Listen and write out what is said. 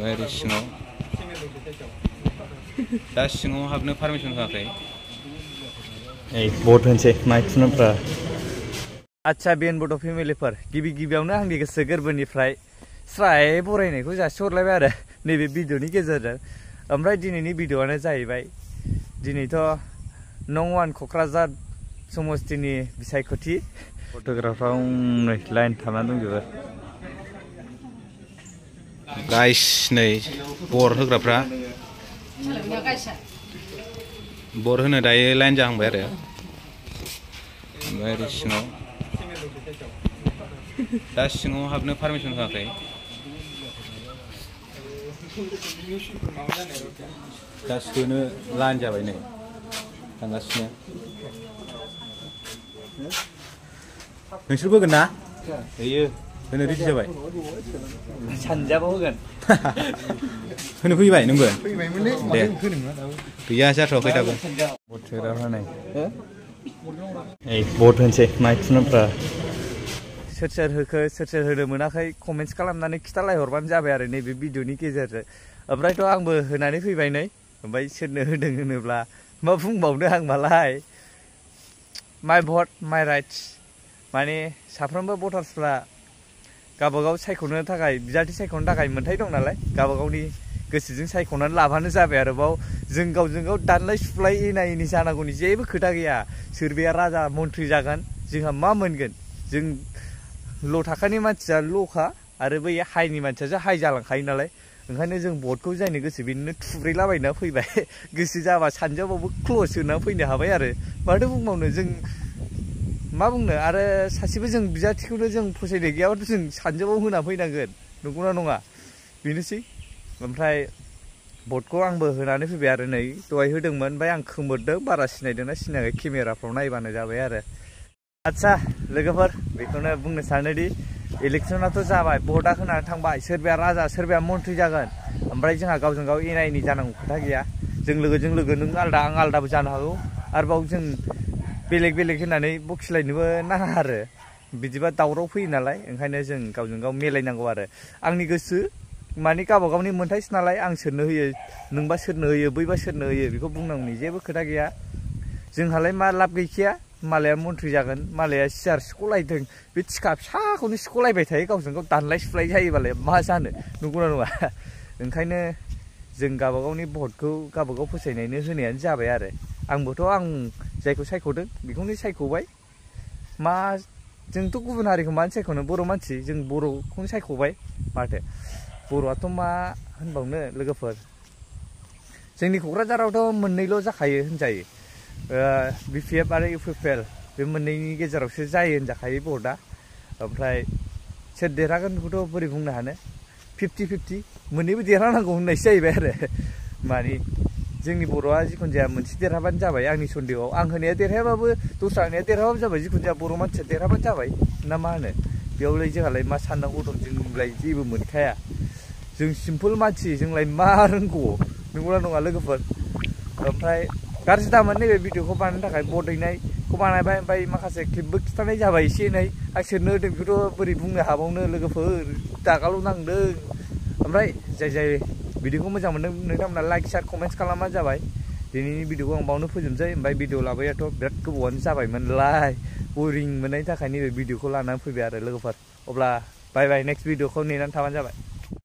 ओरै सिङाव दा सिङाव हाबनो पारमिसन होआखै ओइ बट होनसै माइक थुनाफ्रा आच्छा बेनबोद' फेमिलिफोर गिबियावनो आंनि गोसो गोरबोनिफ्राय स्राय बरायनायखौ जासिहरलायबाय आरो नैबे भिडिअनि गेजेरजों ओमफ्राय दिनैनि भिडिअआनो जाहैबाय दिनैथ' No1 क'क्राझार समस्तिनि बिसायख'थि फट'ग्राफाव नै लाइन थानानै दंजोबो गाइस नै बर होग्राफ्रा बर होनो दायो लाइन जाहांबाय आरो ओमफ्राय ओरै सिङाव दा सिङाव हाबनो पारमिसन होआखै दा सोनो लाइन जाबाय नै थांगासिनो नोंसोर बोगोन ना होयो होनो रेडि जाबाय सानजाबो होगोन होनो फैबाय नोंबो फैबायमोनलै दे गैया जाथ'वाखै दाबो बटरा होनाय ओइ बट होनसै माइक थुनाफ्रा सोर होखो सोर होनो मोनाखै कमेन्ट्स खालामनानै खिथालायहरबानो जाबाय आरो नैबे भिडिअनि गेजेरजों ओमफ्रायथ' आंबो होनानै फैबाय नै ओमफ्राय सोरनो होदों होनोब्ला मा बुंबावनो आं मालाय माइ भट माइ राइट्स माने साफ्रोमबो भटार्सफ्रा गावबागाव सायख'नो थाखाय बिजाथि सायख'नो थाखाय मोन्थाय दं नालाय गावबागावनि गोसोजों सायख'नानै लाबानो जाबाय आरो बाव जों गावजों गाव दानलाय सुलाय एना एनि जानांगौनि जेबो खोथा गैया सोरबाया राजा मन्थ्रि जागोन जोंहा मा मोनगोन जों ल' थाखानि मानसिया ल'खा आरो बै हाइनि मानसियासो हाइ जालांखायो नालाय ओंखायनो जों भटखौ जायनो गोसो बेनो थुब्रेलाबायना फैबाय गोसो जाबा सानजौबावबो क्ल'ज होना फैनो हाबाय आरो माथो बुंबावनो जों मा बुंनो आरो सासेबो जों बिजाथिखौनो जों फसायनाय गैयाबाथ' जों सानजौआव होना फैनांगोन नंगौना नङा बेनोसै ओमफ्राय भटखौ आंबो होनानै फैबाय आरो नै दहाय होदोंमोन ओमफ्राय आं खोमोरदों बारा सिनायदोंना सिनायाखै केमेराफ्राव नायबानो जाबाय आरो आच्छा लोगोफोर बेखौनो बुंनो सानोदि इलेक्सनाथ' जाबाय भटआ होनानै थांबाय सोरबाया राजा सोरबाया मन्थ्रि जागोन ओमफ्राय जोंहा गावजों गाव एना एनि जानांगौ खोथा गैया जों लोगोजों लोगो नों आलदा आं आलदाबो जानो हागौ आरोबाव जों बेलेग बेलेग होननानै बखिलायनोबो नाङा आरो बिदिबा दावराव फैयो नालाय ओंखायनो जों गावजों गाव मिलायनांगौ आरो आंनि गोसो माने गावबा गावनि मोन्थायसो नालाय आं सोरनो होयो नोंबा सोरनो होयो बैबा सोरनो होयो बेखौ बुंनांगौनि जेबो खोथा गैया जोंहालाय मा लाब गैखाया मालाया मन्थ्रि जागोन मालाया सियार सिख'लायदों बे थिखा फिसाखौनो सिख'लायबाय थायो गावजों गाव दानलाय सुलाय जायोबालाय मा जानो नंगौना नङा ओंखायनो जों गावबागावनि भटखौ गावबागाव फसायनायनो होनायानो जाबाय आरो आंबोथ' आं जायखौ सायख'दों बेखौनो सायख'बाय मा जोंथ' गुबुन हारिखौ मानो सायख'नो बर' मानसि जों बर'खौनो सायख'बाय माथो बर'आथ' मा होनबावनो लोगोफोर जोंनि क'क्राझारावथ' मोननैल' जाखायो होनजायो BPF आरो UPPL बे मोननैनि गेजेरावसो जायो होनजाखायो भटआ ओमफ्राय सोर देरहागोन बेखौथ' बोरै बुंनो हानो 50-50 मोननैबो देरहानांगौ होननायसो जाहैबाय आरो माने जोंनि बर'आ जिखुनु जाया मोनसे देरहाबानो जाबाय आंनि सन्देहआव आं होनाया देरहायाबाबो दस्रा होनाया देरहाबाबो जाबाय जिखुनु जाया बर' मानसिया देरहाबानो जाबाय ना मा होनो बेयावलाय जोंहालाय मा साननांगौ दं जोंलाय जेबो मोनखाया जों सिम्पोल मानसि जोंलाय मा रोंगौ नंगौना नङा लोगोफोर ओमफ्राय गाज्रि दामोन नैबे भिडिअखौ बानायनो थाखाय भट हैनायखौ बानायबाय ओमफ्राय माखासे क्लिपबो खिथानाय जाबाय एसे एनै आं सोरनो होदों बेखौथ' बोरै बुंनो हाबावनो लोगोफोर दागाल' नांदों ओमफ्राय जाय भिडिअखौ मोजां मोनदों नोंथांमोना लाइक शेयार कमेन्ट्स खालामबानो जाबाय दिनैनि भिडिअखौ आं बावनो फोजोबनोसै ओमफ्राय भिडिअ लाबोयाथ' बिराद गोबावानो जाबायमोनलाय बरिं मोननायनि थाखायनो बे भिडिअखौ लानानै फैबाय आरो लोगोफोर अब्ला बाय बाय नेक्स्ट भिडिअखौ नेनानै थाबानो जाबाय